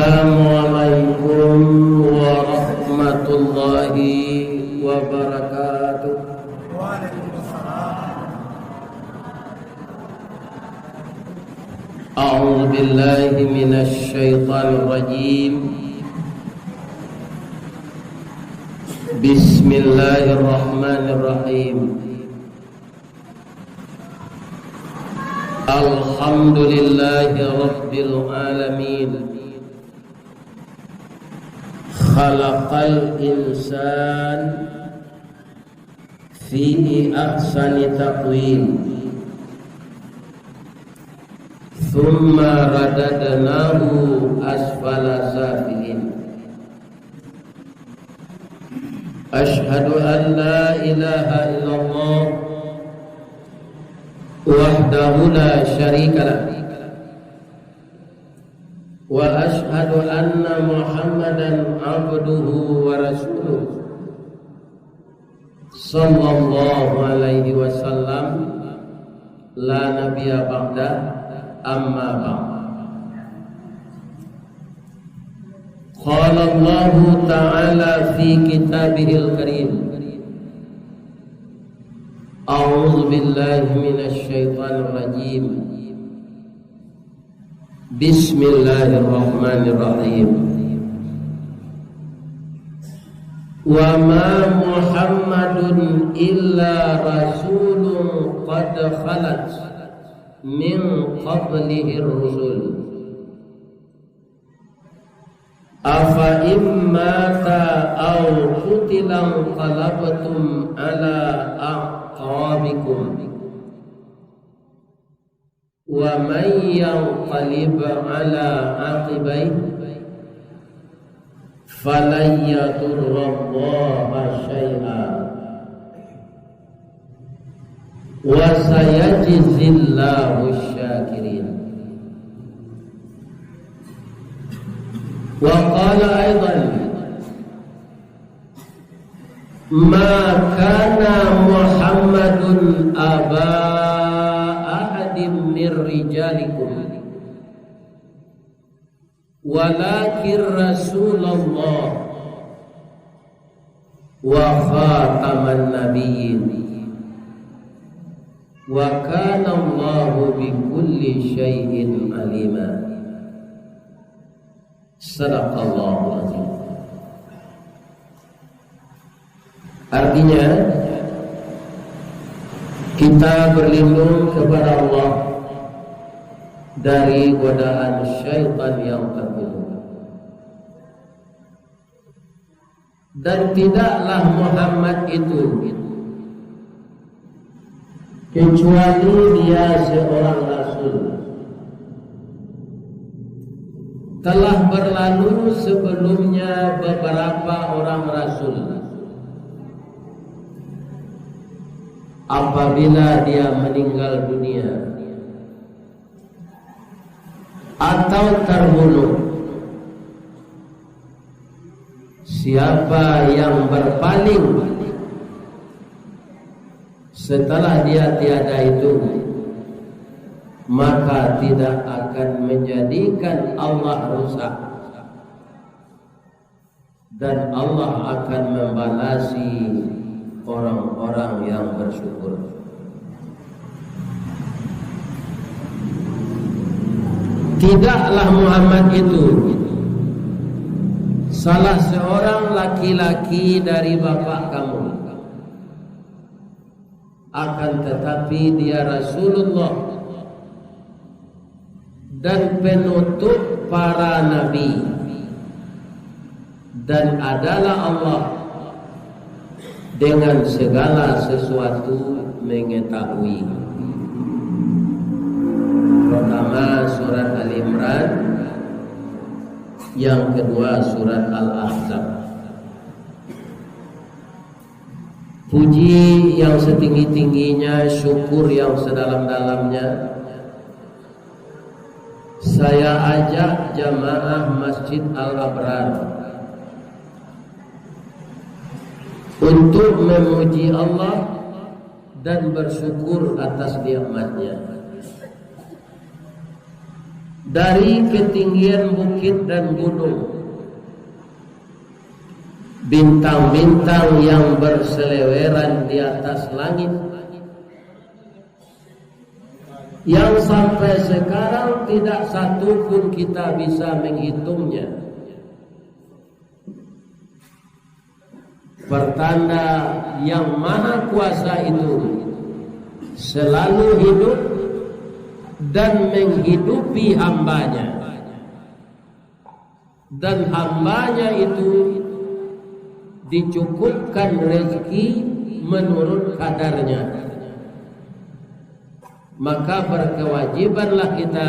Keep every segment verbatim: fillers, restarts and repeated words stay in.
Assalamualaikum warahmatullahi wabarakatuh. A'udzu billahi minasy syaithanir rajim. Bismillahirrahmanirrahim. Alhamdulillahi rabbil alamin. Khalaqal insan fi ahsani taqwim. Tsumma radadnahu asfala safilin. Asyhadu an la ilaha illallah wahdahu la syarikalah. Wa asyhadu anna Muhammadan abduhu wa rasuluh. Sallallahu alaihi wasallam, la nabiyya ba'da, amma ba'd. Qala Allahu ta'ala fi kitabihil karim. A'udzu billahi minasy syaithanir rajim. Bismillahirrahmanirrahim. Wa ma Muhammadun illa rasulun qad khalat min qablihir rusul. Afa in mata aw qutila inqalabtum ala aqabikum. Wa may yanqalib ala aqibaihi falan yadurrallaha syai'a. Wa sayajzillahu syakirin. Wa qala aidan, ma kana Muhammadun aba ahadim mir rijalikum, walakin Rasulullah wa khataman nabiyyin, wa kana Allahu bikulli syai'in alima. Sadaqallahul azim. Artinya, kita berlindung kepada Allah dari godaan syaitan yang terkutuk. Dan tidaklah Muhammad itu kecuali dia seorang rasul. Telah berlalu sebelumnya beberapa orang rasul. Apabila dia meninggal dunia atau terbunuh, siapa yang berpaling setelah dia tiada itu, maka tidak akan menjadikan Allah rusak, dan Allah akan membalasi orang-orang yang bersyukur. Tidaklah Muhammad itu salah seorang laki-laki dari bapak kamu, akan tetapi dia Rasulullah dan penutup para nabi, dan adalah Allah dengan segala sesuatu mengetahui. Pertama, surat Ali Imran, yang kedua, surat Al-Ahzab. Puji yang setinggi-tingginya, syukur yang sedalam-dalamnya, saya ajak jamaah Masjid Al-Abrar untuk memuji Allah dan bersyukur atas nikmat-Nya. Dari ketinggian bukit dan gunung, bintang-bintang yang berseleweran di atas langit, yang sampai sekarang tidak satu pun kita bisa menghitungnya. Pertanda Yang Maha Kuasa itu selalu hidup dan menghidupi hamba-Nya. Dan hamba-Nya itu dicukupkan rezeki menurut kadarnya. Maka berkewajibanlah kita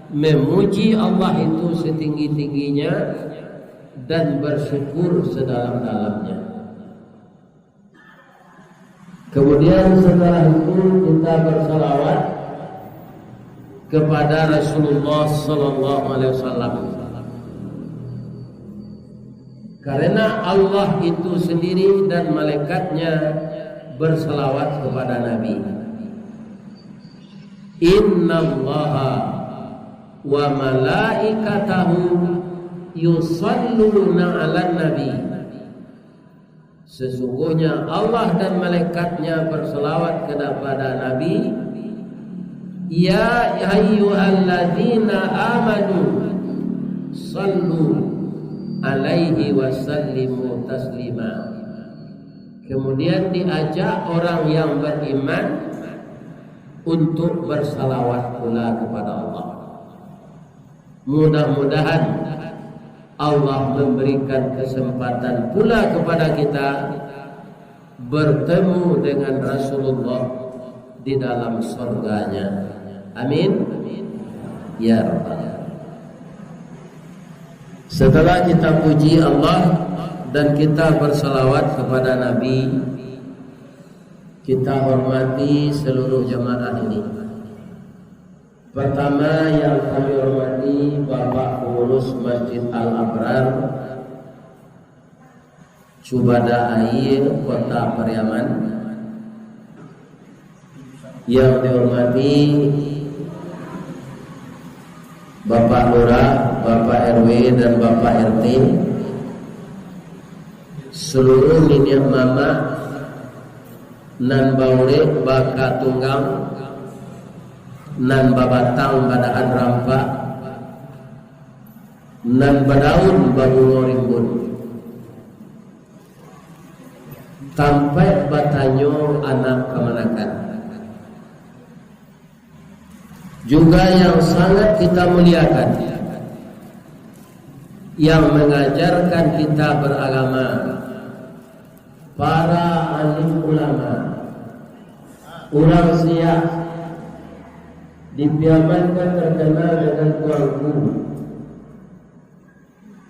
memuji Allah itu setinggi-tingginya dan bersyukur sedalam-dalamnya. Kemudian setelah itu kita bersalawat kepada Rasulullah sallallahu alaihi wasallam. Karena Allah itu sendiri dan malaikatnya bersalawat kepada Nabi. Innallaha wa malaikatahu yusalluna 'alan nabi. Sesungguhnya Allah dan malaikatnya bersalawat kepada Nabi. Ya ayyuhalladzina amanu sallu alaihi wa sallimu taslima. Kemudian diajak orang yang beriman untuk bersalawat pula kepada Allah. Mudah-mudahan Allah memberikan kesempatan pula kepada kita bertemu dengan Rasulullah di dalam surga-Nya. Amin. Ya Rabbal. Setelah kita puji Allah dan kita bersalawat kepada Nabi, kita hormati seluruh jamaah ini. Pertama yang kami hormati Bapak Pengurus Masjid Al-Abrar, Cubada Aia, Kota Pariaman. Yang dihormati Bapak Lurah, Bapak R W, dan Bapak R T, seluruh niniak mamak nan baurek baka tunggang, nan babatang badahan rampak, nan badaun babungo rimbun. Tampaik batanyo anak kamanakan. Juga yang sangat kita muliakan, yang mengajarkan kita beragama, para alim ulama, urang siak di Piaman kan terkenal dengan tuanku,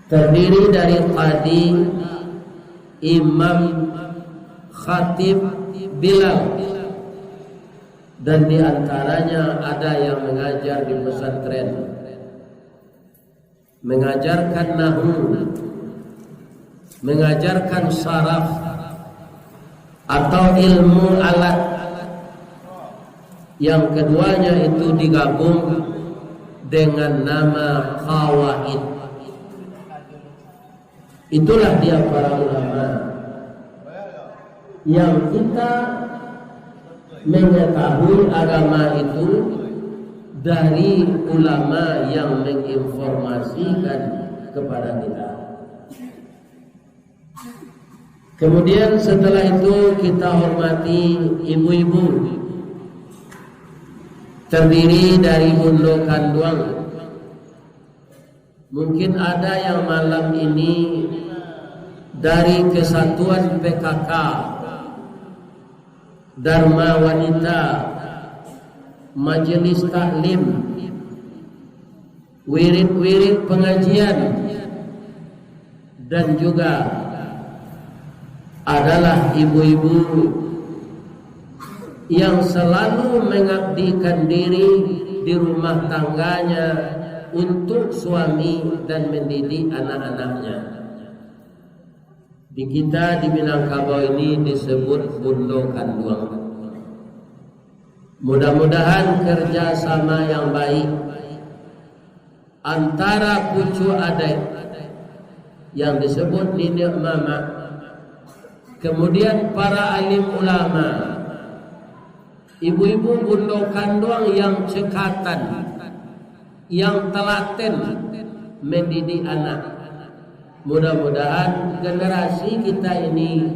terdiri dari kadi, imam, khatib, bilal, dan di antaranya ada yang mengajar di pesantren, mengajarkan nahwu, mengajarkan saraf, atau ilmu alat. Yang keduanya itu digabung dengan nama qawaid. Itulah dia para ulama yang kita mengetahui agama itu dari ulama yang menginformasikan kepada kita. Kemudian setelah itu kita hormati ibu-ibu, terdiri dari bundo kanduang. Mungkin ada yang malam ini dari Kesatuan P K K, Dharma Wanita, Majelis Taklim, wirid-wirid pengajian, dan juga adalah ibu-ibu yang selalu mengabdikan diri di rumah tangganya untuk suami dan mendidik anak-anaknya. Di kita di Minangkabau ini disebut bundo kanduang. Mudah-mudahan kerja sama yang baik antara pucuak adaik yang disebut niniak mamak, kemudian para alim ulama, ibu-ibu bundo kanduang yang cekatan, yang telaten mendidik anak. Mudah-mudahan generasi kita ini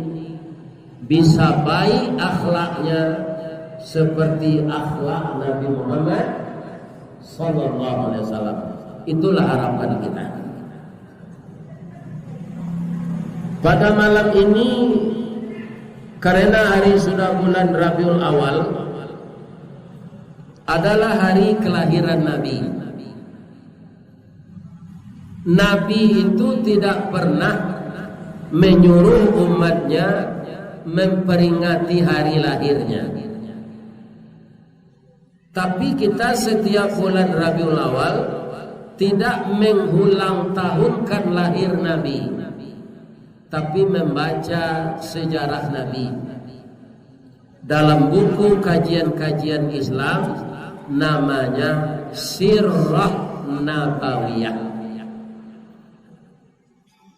bisa baik akhlaknya seperti akhlak Nabi Muhammad sallallahu alaihi wasallam. Itulah harapan kita. Pada malam ini, karena hari sudah bulan Rabiul Awal, adalah hari kelahiran Nabi. Nabi itu tidak pernah menyuruh umatnya memperingati hari lahirnya. Tapi kita setiap bulan Rabiul Awal tidak mengulang tahunkan lahir Nabi, tapi membaca sejarah Nabi. Dalam buku kajian-kajian Islam, namanya Sirah Nabawiyah.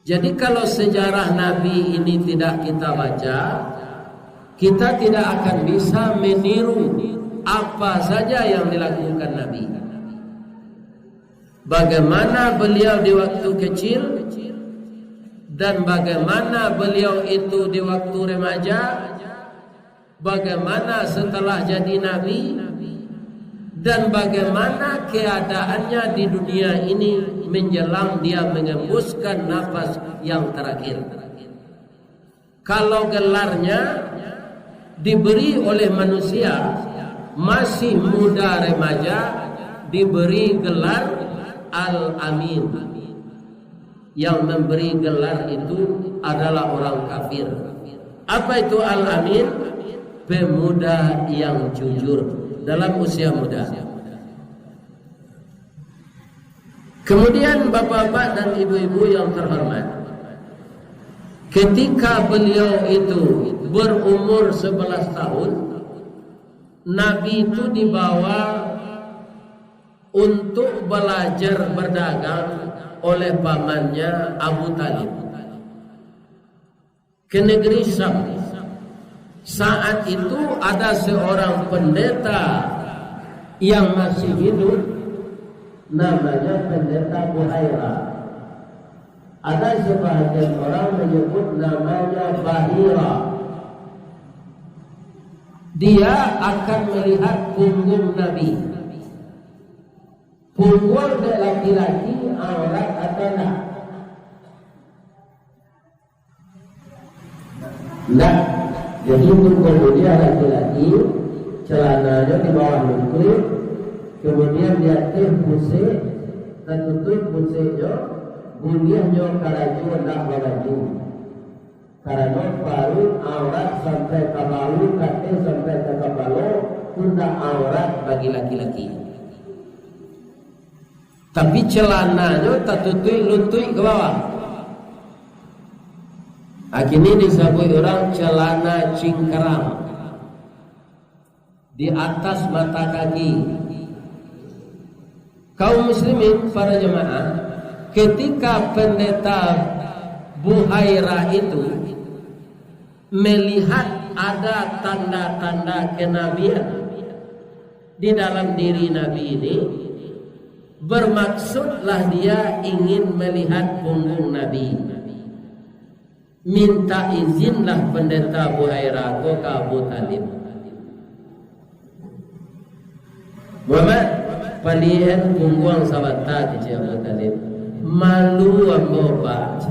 Jadi, kalau sejarah Nabi ini tidak kita baca, kita tidak akan bisa meniru apa saja yang dilakukan Nabi. Bagaimana beliau di waktu kecil, dan bagaimana beliau itu di waktu remaja, bagaimana setelah jadi nabi, dan bagaimana keadaannya di dunia ini menjelang dia mengembuskan nafas yang terakhir. Kalau gelarnya diberi oleh manusia, masih muda remaja, diberi gelar Al-Amin. Yang memberi gelar itu adalah orang kafir. Apa itu Al-Amin? Pemuda yang jujur dalam usia muda. Kemudian, bapak-bapak dan ibu-ibu yang terhormat, ketika beliau itu berumur sebelas tahun, Nabi itu dibawa untuk belajar berdagang oleh pamannya Abu Talib ke negeri Syam. Saat itu ada seorang pendeta yang masih hidup, namanya Pendeta Buhaira. Ada sebahagian orang menyebut namanya Bahira. Dia akan melihat punggung Nabi. Pungguang dek laki-laki aurat atau ndak? Ndak. Jadi, itu kalau dia laki-laki, celananyo di bawah lungkuik, kemudian di ateh pusek, tatutuik puseknyo, buliahnyo karajo ndak babaju. Karano paruik aurat sampai ka bahu, kateh sampai ka kapalo, tu ndak aurat bagi laki-laki. Tapi celananyo tatutuik luntuik ka bawah. Kini disabuik urang celana cingkarang. Di atas mata kaki. Kaum muslimin, para jamaah, ketika Pendeta Buhaira itu melihat ada tanda-tanda kenabian di dalam diri Nabi ini, bermaksudlah dia ingin melihat punggung Nabi. Minta izinlah Pendeta Buhaira ko ka Abu Talib. "Muhammad, paliakan pungguang sabanta," kecek Abu Talib. "Malu ambo, Pak."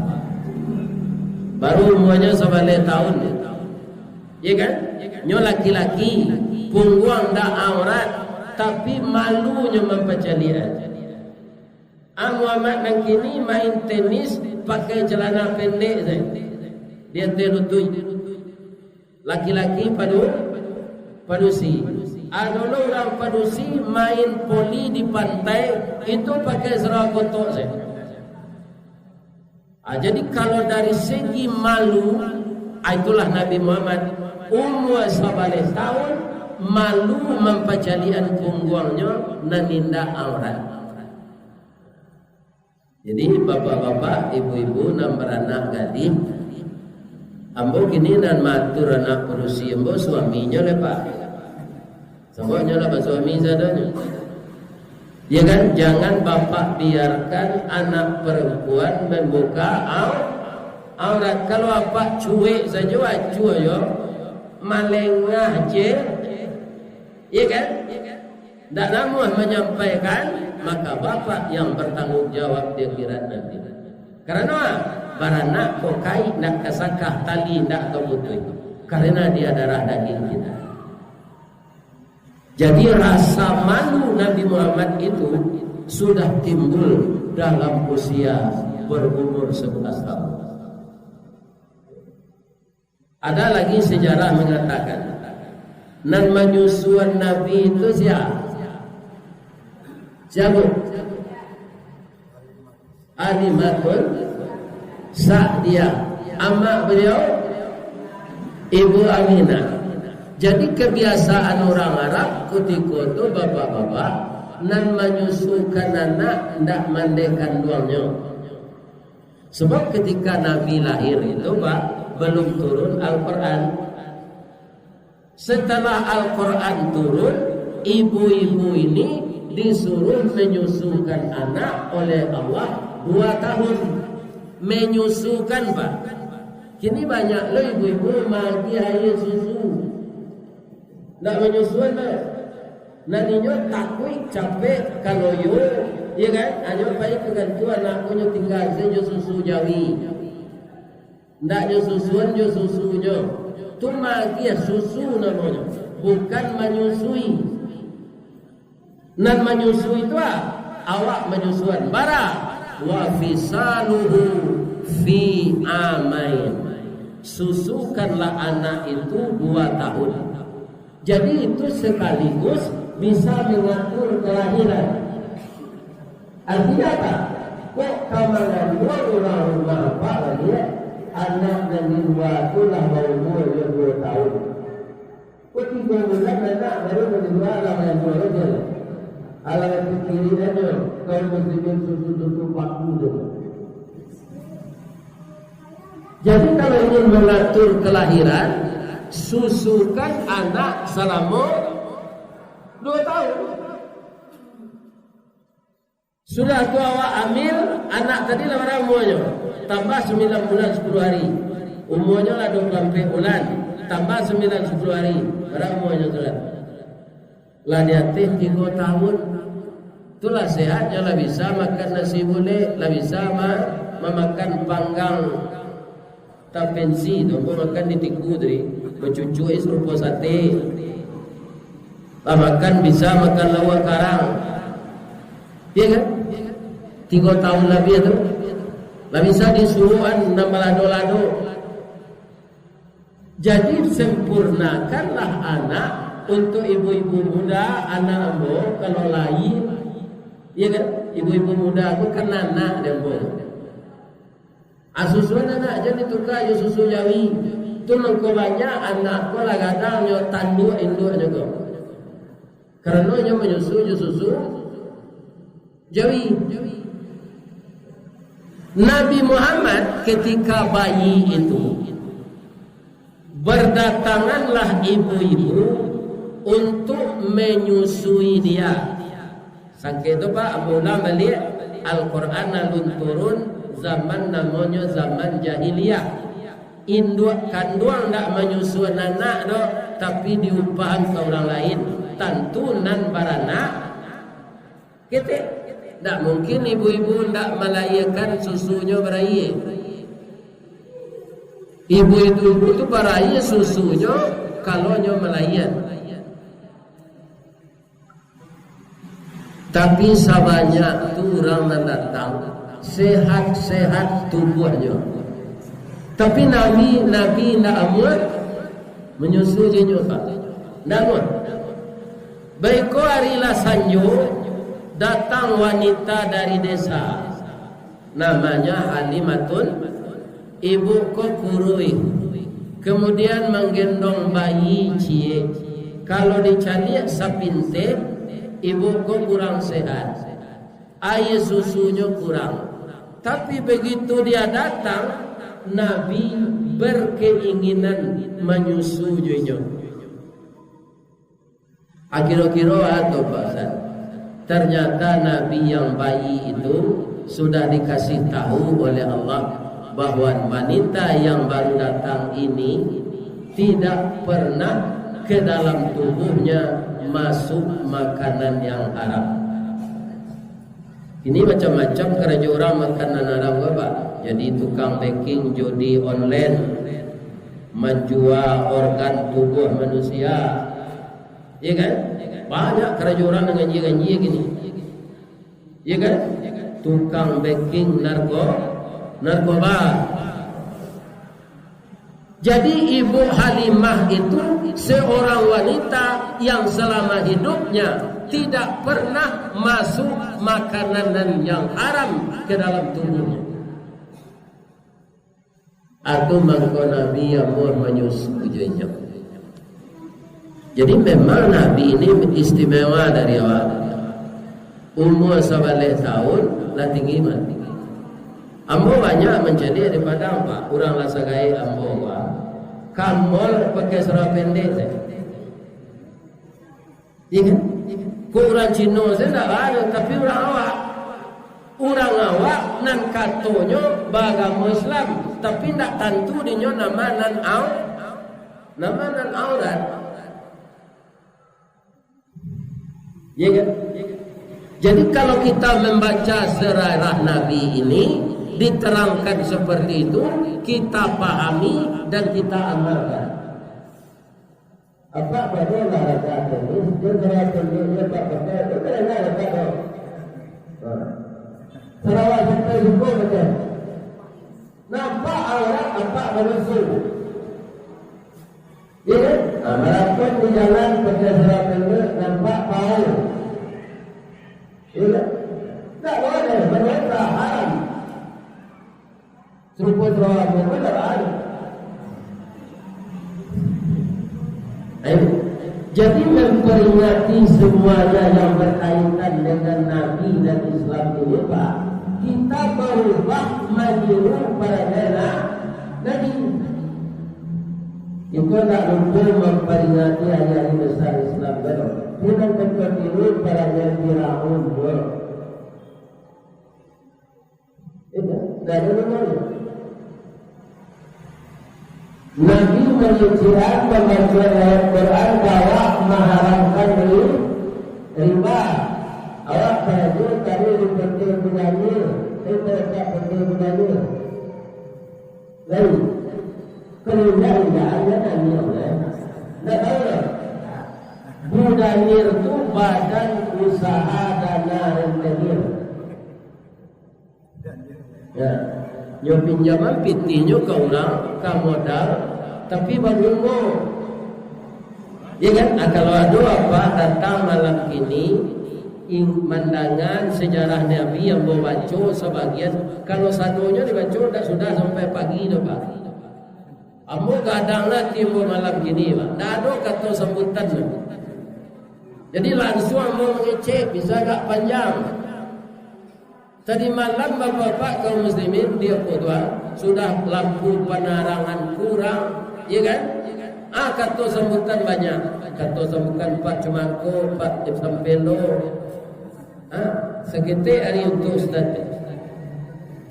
Baru umuanyo sabaleh taun. Iya kan? Nyo laki-laki, pungguang ndak aurat, tapi malunyo mampacaliak. Ah, Muhammad nan kini main tenis pakai celana pendek saja. Di ateh lutuik. Laki-laki padu-, padusi. Ah, dulu urang padusi main voli di pantai, itu pakai sarawa kotok saja. Ah, jadi kalau dari segi malu, ah, itulah Nabi Muhammad, umua sabaleh taun, malu mampacaliakan pungguangnyo nan indak aurat. Jadi, bapak-bapak, ibu-ibu nan baranak gadih, ambo kini nan maatur anak padusi ambo suaminyo lai, Pak. Sababnyo lah basuami sadonyo. Ya kan? Jangan bapak biarkan anak perempuan membuka au-, aurat. Kalau apak cuek sajo, acuah yo, malengah je. Ya kan? Ndak namuah manyampaikan, maka bapak yang bertanggung jawab di akhirat nanti. Karano baranak ko kaik ndak kasakah, tali ndak ka putuih. Karena dia darah daging kita. Jadi, rasa malu Nabi Muhammad itu sudah timbul dalam usia berumur sebelas tahun. Ada lagi sejarah mengatakan, nan manyusuan Nabi itu sia? Sia? Halimatun Sa'diyah. Amak beliau, Ibu Aminah. Jadi, kebiasaan orang Arab, kutiko tu, bapak-bapak, nan manyusukan anak ndak mandeh kanduangnyo. Sebab ketika Nabi lahir itu, Pak, belum turun Al-Quran. Setelah Al-Quran turun, ibu-ibu ini disuruh menyusukan anak oleh Allah dua tahun. Menyusukan, Pak. Kini banyak lo ibu-ibu maagiah aia susu. Ndak manyusuan, Pak. Nan inyo takuik capek kaloyo, ya kan? Hanyo pai ka gantu anak ko nyo tingga se jo susu jawi. Ndak nyo susuan jo susunyo. Tu maagiah susu namonyo, bukan manyusui. Nan manyusui tu, ah, awak manyusuan. Bara? Wa fisaluhu fi amain. Susukanlah anak itu dua tahun. Jadi, itu sekaligus bisa mengatur kelahiran. Artinya apa? Kok ka manganduang urang rumah apak lagi, anak nan di lua tu lah baumur jo dua tahun. Kok tigo bulan anak baru nan di lua lah manganduang aja. Alah, pikirin aja, kaum muslimin susu-susu paku tu. Jadi, kalau ingin mengatur kelahiran, susukan anak selama dua tahun. Sudah tu awak ambil anak tadi lah, bara umuanyo? Tambah sembilan bulan sepuluh hari. Umuanyo lah dua puluh ampek bulan. Tambah sembilan sepuluh hari. Bara umuanyo tu lah? Lah di ateh tigo tahun. Tu lah sehatnyo, lah bisa makan nasi bulek, lah bisa ma-, mamakan panggang tapensi tu, ambo makan di tiku tadi, bacucuak sarupo sate. Lah makan bisa makan lauak karang. Iya kan? Tigo tahun labiah tu. Lah bisa disuruahan nan balado-lado. Jadi, sempurnakanlah anak untuk ibu-ibu muda, anak ambo, kalau lahia, iya kan? Ibu-ibu muda tu kan anak di ambo. Ah, susuan anak, jan dituka jo susu jawi. Tu mangko banyak anak ko lah gadang nyo tanduak induaknyo ko. Karano nyo manyusu jo susu jawi. Nabi Muhammad ketika bayi itu, berdatanganlah ibu-ibu untuk menyusui dia. Sangke tu, Pak, ambo ulang baliak, Al-Quran alun turun zaman namonyo zaman jahiliah. Induak kanduang ndak manyusuan anak doh, tapi diupahan ka urang lain. Tantu nan baranak ketek. Ndak mungkin ibu-ibu ndak malahiakan susunyo baraia. Ibu-ibu tu baraia susunyo kalau nyo malahian. Tapi sabanyak tu urang nan datang, sehat-sehat tubuahnyo. Tapi Nabi, Nabi indak amuah manyusu jo inyo, Pak. Indak amuah. Baiko ari lah sanjo, datang wanita dari desa. Namanya Halimatun, ibu ko kuruih. Kemudian manggendong bayi ciek. Kalau dicaliak sapinteh, ibu ko kurang sehat. Aia susunyo kurang. Tapi begitu dia datang, Nabi berkeinginan manyusu jo inyo. Akiro-kiro ato, Pak Ustaz? Ternyata Nabi yang bayi itu sudah dikasih tahu oleh Allah bahwa wanita yang baru datang ini tidak pernah ke dalam tubuhnya masuk makanan yang haram. Ini macam-macam karajo urang makanan haram ko, Pak. Jadi tukang beking judi online, manjua organ tubuh manusia. Iya kan? Banyak karajo urang nan ganjia-ganjia kini. Iya kan? Tukang beking narko-, narkoba. Jadi, Ibu Halimah itu seorang wanita yang selama hidupnya tidak pernah masuk makanan yang haram ke dalam tubuhnya. Atau mangko Nabi ambo manyusu jo inyo. Jadi, memang Nabi ini istimewa dari awak. Umur sabaleh tahun lah tinggi mati. Ambo banyak mancaliak di Padang, Pak. Urang lah sagaek ambo, Pak. Ka mall pakai sarawa pendek sajo. Iya kan? Kok urang Cino sajo ndak bana, tapi urang awak. Urang awak nan katonyo baagamo Islam, tapi ndak tantu dinyo nama nan au-, nama nan aurat. Ya kan? Jadi, kalau kita membaca sejarah Nabi ini, diterangkan seperti itu, kita pahami dan kita amalkan. Apak badolah rakaat ini, dia sarawa pendek, dia apak pakai, dia kena rakaat tu. Ha. Sarawa sampai suku macam. Nampak aurat apak manusia. Iya kan? Ha, malapun di jalan pakai sarawa pendek, nampak paha. Iya kan? Tak boleh, mereka haram. Serupa sarawa pendek, haram. Ayo. Jadi, memperingati semuanya yang berkaitan dengan Nabi dan Islam ini, Pak, kita berubah meniru pada Na-, Nabi. Itu nak lupa memperingati hari-hari besar Islam, betul? Dia nak meniru pada Nabi Firaun, betul? Indak, indak ado namo. Nabi mangecek-an mambaco ayat Quran, bahwa maharamkan ri-, riba. Awak karajo tadi di Pete Budani, eh, Pete Budani. Lain. Kerindah-rindahan dia nangih, eh. Ndak tahu lah. Budanir tu badan usaha dana rentenir. Ya. Nyo pinjaman pitihnyo ka urang, ka modal, tapi babungo. Ya kan? Ah, kalau ado apak datang malam kini, ing-, mandanga sejarah Nabi yang ambo baco sabagian, kalau sadonyo dibaco, ndak sudah sampai pagi doh, Pak. Ambo gadang ati ambo malam kini, Pak. Ndak ado kato sambutan doh. Jadi, langsuang ambo mangecek, bisa agak panjang. Tadi malam, Bapak-bapak kaum muslimin, di Apotuan, sudah lampu panarangan kurang, iya kan? Ah, kato sambutan banyak. Kato sambutan Pak Cumangko, Pak Sampelo. Ah, saketek ari untuak Ustaz.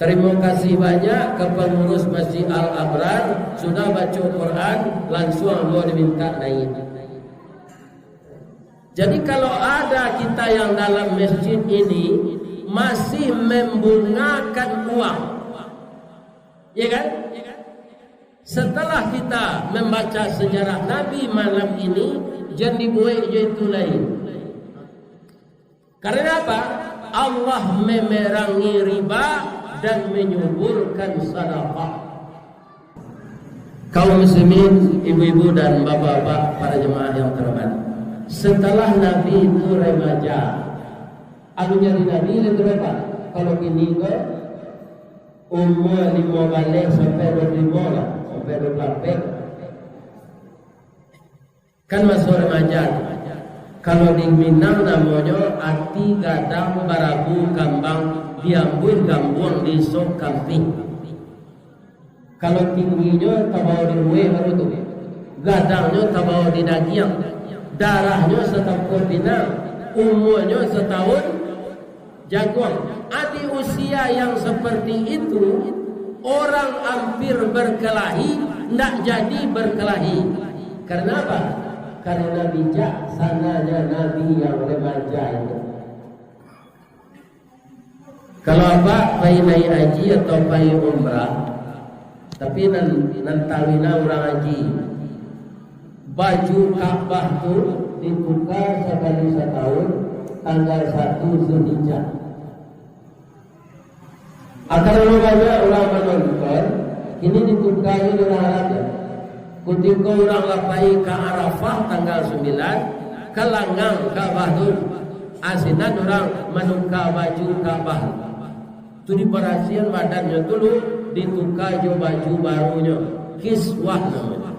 Tarimo kasih banyak ka pangurus Masjid Al Abrar, sudah baco Quran, langsuang ambo dimintak naiak. Jadi, kalau ada kita yang dalam masjid ini masih membungakan uang, ya kan? Setelah kita membaca sejarah Nabi malam ini, jan dibuek jo itu lai. Karena apa? Allah memerangi riba dan menyuburkan sedekah. Kaum muslimin, ibu-ibu dan bapak-bapak, para jemaah yang terhormat. Setelah Nabi itu remaja, alun jadi Nabi lah tu, Pak. Kalau kini ko, umur limo baleh sampai dua puluh limo lah, sampai dua puluh lapan. Kan maso remaja. Kalau di Minang namonyo ati gadang barabu kambang, diambuih gambuang di sok kampih. Kalau tingginyo tabao di lueh baru tu, gadangnyo tabao di dagiang, darahnyo satampuah pinang, umuanyo satahun jaguang. Di usia yang seperti itu, orang hampir berkelahi, ndak jadi berkelahi. Karena apa? Karena bijaksananya Nabi yang remaja itu. Kalau abak pai naiak haji atau pai umrah, tapi nan, nan tawina urang haji, baju Ka'bah tu dituka sakali satahun, tanggal satu Zulhijjah. Akan banyak urang manonton, kini dituka jo urang Arab, ya. Kutiko urang lah pai ka Arafah tanggal sambilan, ka langgang Ka'bah tu, asinan urang manuka baju Ka'bah. Tu dibarasiahan badannyo tu lu, dituka jo baju barunyo, kiswah namonyo.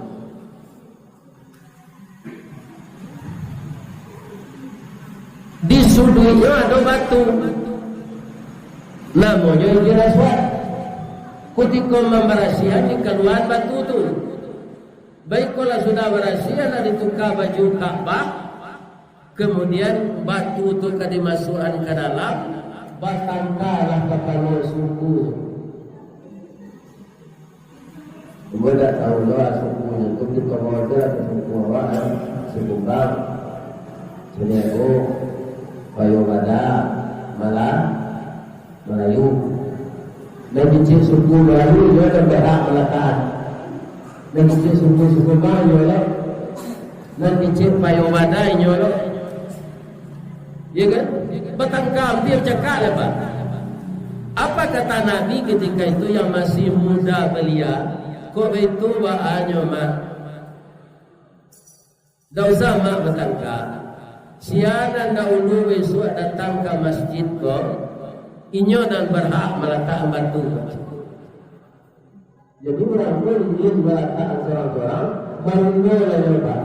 Di suduiknyo ado batu, namonyo Hajar Aswad. Kutiko mambarasiahan, dikaluaan batu tu. Baiklah, sudah barasiah, lah dituka baju Ka'bah, kamudian batu tu ka dimasuakan ka dalam, batangkalah kapalo suku. Cuma dak tahu lo sukunyo tu, kito bawa je lah ka suku awak, eh. Sikumbang, Suniago, Payo Bada, Mala-, Malayu. Nan kecek suku Malayu, inyo lah berhak malatakan. Nan kecek suku Sikumbang, inyo lah. Nan kecek Payo Bada, inyo lah. Ya kan? Batangka, hampir cakak lah, Pak. Apa kata Nabi ketika itu yang masih muda belia? Kok baitu baanyo, Mak? Ndak usah, Mak, batangka. Sia nan dahulu bisuak datang ka masjid ko, inyo nan barhak malatakan batu. Jadi, urang tu ingin malatakan surang-surang, marundua lah nyo, Pak.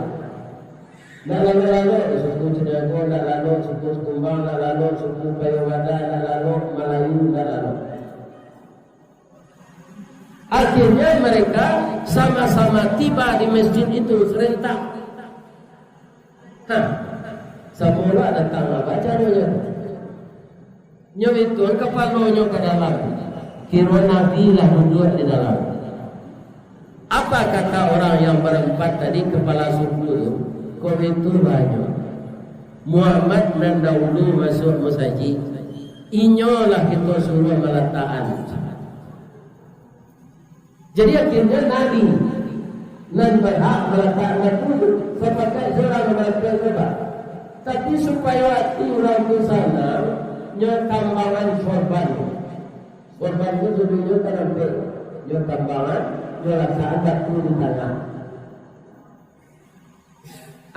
Ndak lalok-lalok, suku Caniago ndak lalok, suku Sikumbang ndak lalok, suku Payo Bada ndak lalok, Malayu ndak lalok. Akhirnya mereka sama-sama tiba di masjid itu serentak. Hah, samo lah datang, apo caronyo? Nyo itu kapalonyo ka dalam, kiro Nabi lah duduak di dalam. Apa kata orang yang berempat tadi, kepala suku tu? Kok itu banyak? Muhammad nan dahulu masuk masajid, inyolah kito suruah malatakan. Jadi, akhirnya Nabi nan barhak malatakan batu tu, sapakaik surang malatakan batu. Tapi, supayo ati urang tu sanang, nyo tambangan sorban. Sorban tu suduiknyo tarampek, nyo tambangan, nyo latakan batu di tangah.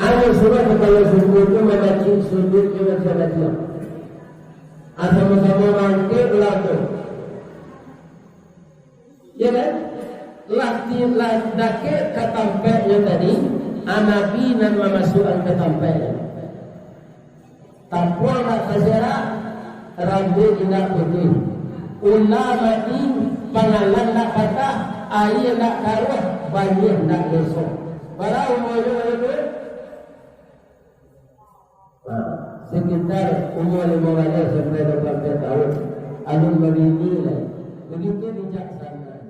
Anu suruah kapalo suku tu mamacik suduik jo batua-batua. Ah, samo-samo mangkek lah tu. Ya kan? Lah ti-, lah dakek ka tampeknyo tadi, ah, Nabi nan mamasuakan ka tampeknyo. Tapuang ndak taserak, rambuik indak putuih. Ula mati, pangalan ndak patah, aia ndak karuah, baniah ndak leso. Bara umuanyo, Mak? Nah, sekitar umua limo baleh sampai duo puluah ampek tahun. Alun babini lai. Begitu bijaksana.